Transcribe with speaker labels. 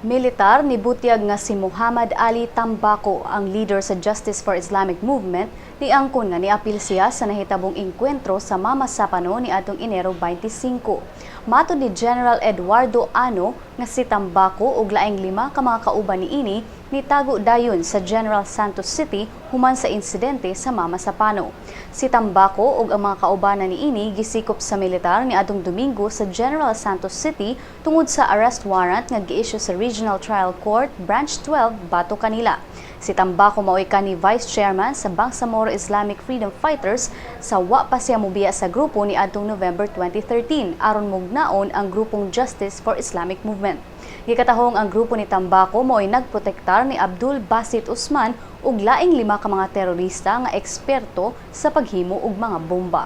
Speaker 1: Militar nibutyag nga si Muhammad Ali Tambako, ang leader sa Justice for Islamic Movement, niangkon nga niapil siya sa nahitabong engkwentro sa Mamasapano ni atong Enero 25. Matod ni General Eduardo Ano nga si Tambako ug laing lima ka mga kauban niini nitago dayon sa General Santos City human sa insidente sa Mamasapano. Si Tambako ug ang mga kaubanan niini gisikop sa militar ni atong Domingo sa General Santos City tungod sa arrest warrant nga giisyu sa Regional Trial Court Branch 12 batok kanila. Si Tambako mao'y kani Vice Chairman sa Bangsamoro Islamic Freedom Fighters sa wa pa siya mobiya sa grupo ni adtong November 2013 aron mugnaon ang grupong Justice for Islamic Movement. Gikatahong ang grupo ni Tambako mao'y nagprotektar ni Abdul Basit Usman ug laing lima ka mga terorista nga eksperto sa paghimo og mga bomba.